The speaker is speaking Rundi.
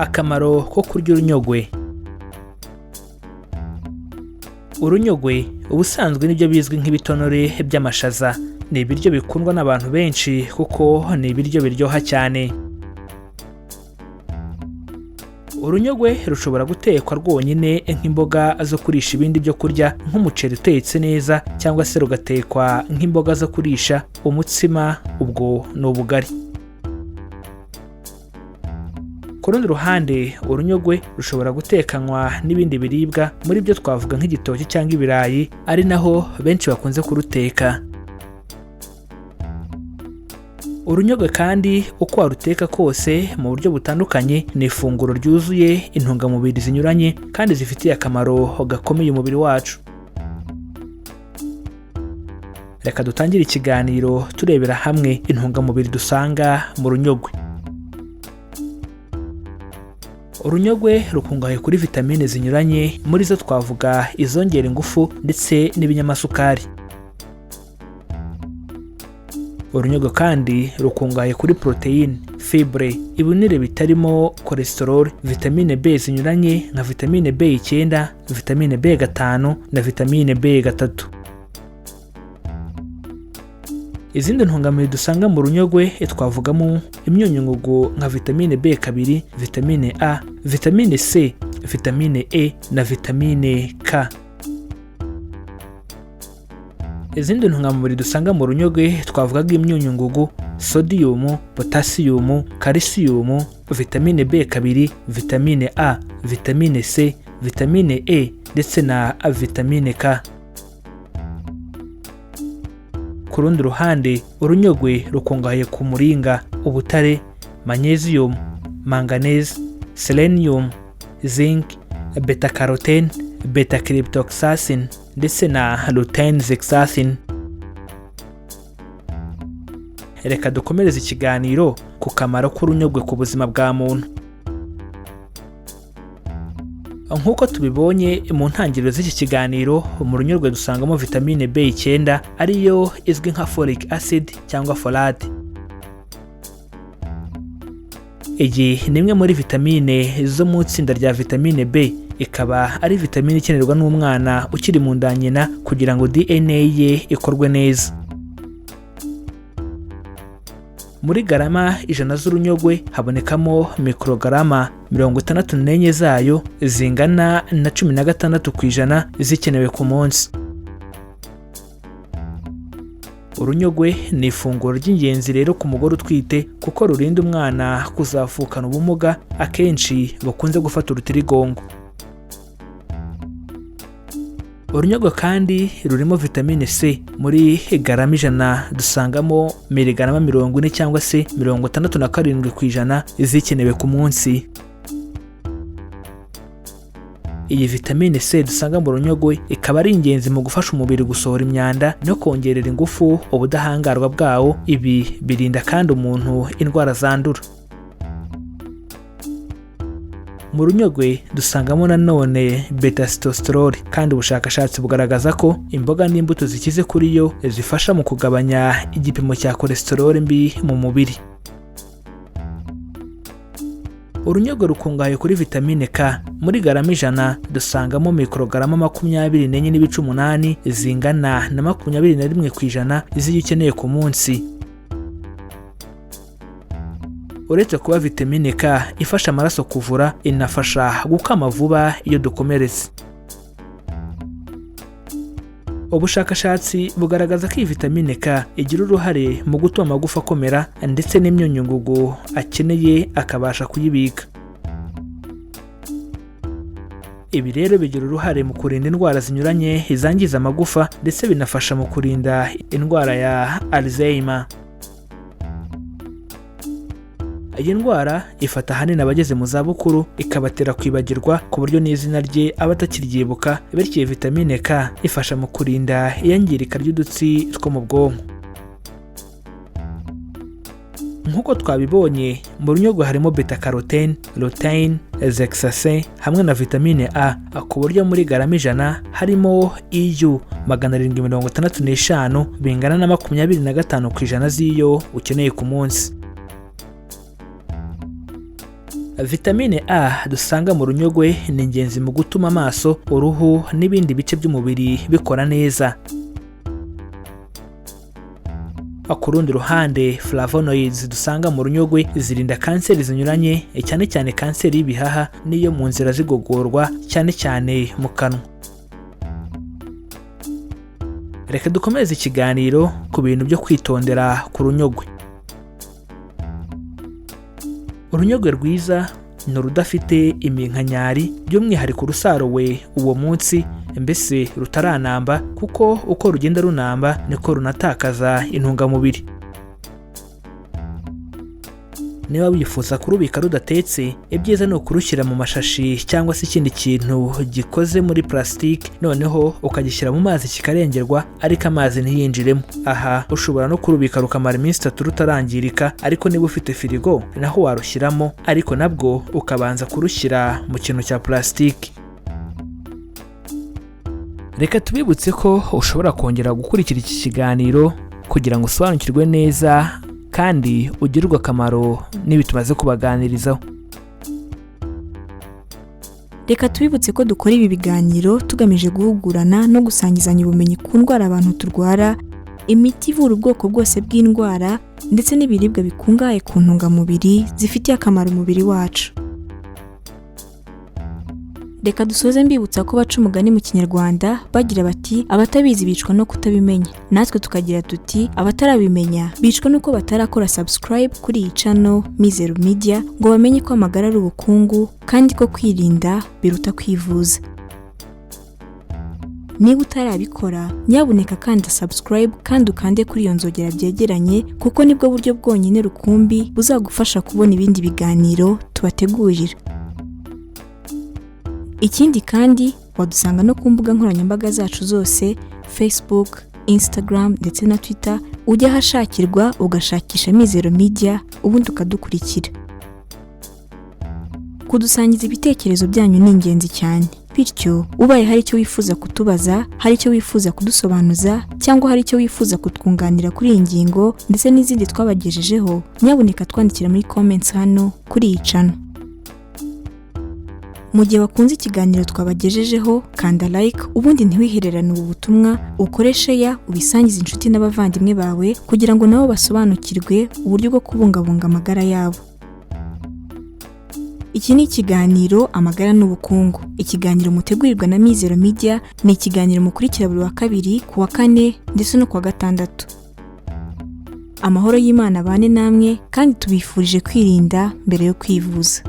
Akamaro ko kurya urunyogwe. Urunyogwe ubusanzwe nibyo bizwi nk'ibitonore by'amashaza. Ni ibiryo bikundwa n'abantu benshi kuko ni ibiryo biryoha cyane. Urunyogwe rushobora gutekwa rwonyine nk'imboga zo kurisha ibindi byo kurya nk'umuceri utetse neza, cyangwa se rugatekwa nk'imboga zo kurisha umutsima, ubwo ni ubugari. Ku rundi ruhande, urunyogwe rushobora gutekanywa n'ibindi biribwa, muri byo twavuga nk'igitoki cyangwa ibirayi, ari naho benshi bakunze kuruteka. Urunyogwe kandi uko waruteka kose mu buryo butandukanye, ni ifunguro ryuzuye intungamubiri zinyuranye kandi zifitiye akamaro gakomeye umubiri wacu. Reka dutangire ikiganiro turebera hamwe intungamubiri dusanga mu runyogwe. Urunyogwe rukungahaye kuri vitamine zinyuranye, muri zo twavuga izongera ingufu ndetse n'ibinyamasukari. Urunyogwe kandi rukungahaye kuri poroteyine, fibre, ibinure bitarimo cholesterol, vitamine B zinyuranye nka vitamine B9, vitamine B5 na vitamine B3. Izindi ntungamubiri dusanga mu runyogwe twavugamo imyunyungugu nka vitamine B2, vitamine A, vitamine C, vitamine E na vitamine K. Izindi ntungamubiri dusanga mu runyogwe twavuga nk'imyunyungugu, sodiyumu, potasiyumu, kalisiyumu, vitamine B2, vitamine A, vitamine C, vitamine E ndetse na vitamine K. Ku rundi ruhande, urunyogwe rukungahaye ku muringa, ubutare, magnesium, manganese, selenium, zinc, beta carotene, beta cryptoxanthin ndetse na lutein zeaxanthin. Reka dukomereze ikiganiro ku kamaro k'urunyogwe ku buzima bwa muntu. Nk'uko tubibonye mu ntangiriro z'iki kiganiro, mu runyogwe dusangamo vitamine B9 ariyo izwi nka folic acid cyangwa folate. Iyi ni imwe muri vitamine zo mu itsinda rya vitamine B, ikaba ari vitamine ikenerwa n'umwana ukiri mu nda ya nyina kugira ngo DNA ye ikorwe neza. Muri garama 100 z'urunyogwe habonekamo mikorogarama 64 zayo, zingana na 16% zikenewe ku munsi. Urunyogwe ni ifunguro ry'ingenzi rero ku mugore utwite, kuko rurinda umwana kuzavukana ubumuga akenshi bukunze gufata urutirigongo. Urunyogwe kandi rurimo vitamine C. Muri garama 100 dusangamo miligarama 40 cyangwa se 67% zikenewe ku munsi. Iyi vitamine C dusanga mu runyogwe ikaba ari ingenzi mu gufasha umubiri gusohora imyanda no kongerera ingufu ubudahangarwa bwawo. Ibi birinda kandi umuntu indwara zandura. Mu runyogwe dusangamo nanone beta sitosterol, kandi ubushakashatsi bugaragaza ko imboga n'imbuto zikize kuri yo zifasha mu kugabanya igipimo cya cholesterol mbi mu mubiri. Urunyogwe rukungahaye kuri vitamine K. Muri garama 100 dusangamo mikorogarama 24.8, zingana na 21% z'iyo ukeneye ku munsi. Uretse kuba vitamine K ifasha amaraso kuvura, inafasha gukama vuba iyo dukomeretse. Ubushakashatsi bugaragaza ko iyi vitamine K igira uruhare mu gutuma amagufa akomera ndetse n'imyunyungugu akeneye akabasha kuyibika. Ibi rero bigira uruhare mu kurinda indwara zinyuranye zangiza amagufa, ndetse binafasha mu kurinda indwara ya Alzheimer. Iyi ndwara ifata ahanini abageze mu zabukuru, ikabatera kwibagirwa ku buryo n'izina rye aba atakiryibuka, bityo iyi vitamine K ifasha mu kurinda iyangirika ry'udutsi two mu bwonko. Nk'uko twabibonye, mu runyogwe harimo beta carotene, lutein, zeaxanthin hamwe na vitamine A, ku buryo muri garama 100 harimo IU 765, bingana na 25% z'iyo ukeneye ku munsi. Vitamine A dusanga mu runyogwe ni ingenzi mu gutuma amaso, uruhu n'ibindi bice by'umubiri bikora neza. Ku rundi ruhande, flavonoids dusanga mu runyogwe zirinda kanseri zinyuranye, cyane cyane kanseri y'ibihaha n'iyo mu nzira zigogorwa, cyane cyane mu kanwa. Reka dukomeze ikiganiro ku bintu byo kwitondera ku runyogwe. Urunyogwe rwiza ni urudafite iminkanyari, by'umwihariko urusaruwe uwo munsi, mbese rutaranamba, kuko uko rugenda runamba niko runatakaza intungamubiri. Niba wifuza kurubika rudatetse, ibyiza ni ukurushyira mu mashashi cyangwa se ikindi kintu gikoze muri plastique, noneho ukagishyira mu mazi kikarengerwa, ariko amazi ntiyinjiremo. Aha ushobora no kurubika rukamara iminsi 3 rutarangirika, ariko niba ufite firigo naho warushyiramo, ariko nabwo ukabanza kurushyira mu kintu cya plastique. Reka tubibutse ko ushobora kongera gukurikira iki kiganiro kugira ngo usobanukirwe neza kandi ugirirwe akamaro n'ibi tumaze kubaganirizaho. Reka tubibutse ko dukora ibi biganiro tugamije guhugurana no gusangizanya ubumenyi ku ndwara abantu turwara, imiti ivura ubwoko bwose bw'indwara, ndetse n'ibiribwa bikungahaye ku ntungamubiri zifitiye akamaro umubiri wacu. Reka dusoze mbibutsa ko baca umugani mu Kinyarwanda bagira bati abatabizi bicwa no kutabimenya. Natwe tukagira tuti abatarabimenya bicwa nuko batarakora subscribe kuri iyi channel Mizero Media ngo bamenye ko amagara ari ubukungu kandi ko kwirinda biruta kwivuza. Niba utarabikora, nyabuneka kanda subscribe kandi ukande kuri iyo nzogera byegeranye, kuko nibwo buryo bwonyine rukumbi buzagufasha kubona ibindi biganiro tubategurira. Ikindi kandi wadusanga no ku mbuga nkoranyambaga zacu zose, Facebook, Instagram ndetse na Twitter, ujya ahashakirwa ugashakisha Mizero Media ubundi ukadukurikira. Kudusangiza ibitekerezo byanyu ni ingenzi cyane. Bityo ubaye hari icyo wifuza kutubaza, hari icyo wifuza kudusobanuza, cyangwa hari icyo wifuza kutwunganira kuri iyi ngingo ndetse n'izindi twabagejejeho, nyabuneka twandikira muri comments hano kuri iyi channel. Mu gihe wakunze ikiganiro twabagejejeho, kanda like ubundi ntiwihererane ubu butumwa, ukore share, ubisangize inshuti n'abavandimwe bawe kugira ngo nabo basobanukirwe uburyo bwo kubungabunga amagara yabo. Iki ni ikiganiro Amagara n'Ubukungu, ikiganiro mutegurirwa na Mizero Media. Ni ikiganiro mukurikira buri wa kabiri, ku wa kane ndetse no ku wa gatandatu. Amahoro y'Imana abane namwe, kandi tubifurije kwirinda mbere yo kwivuza.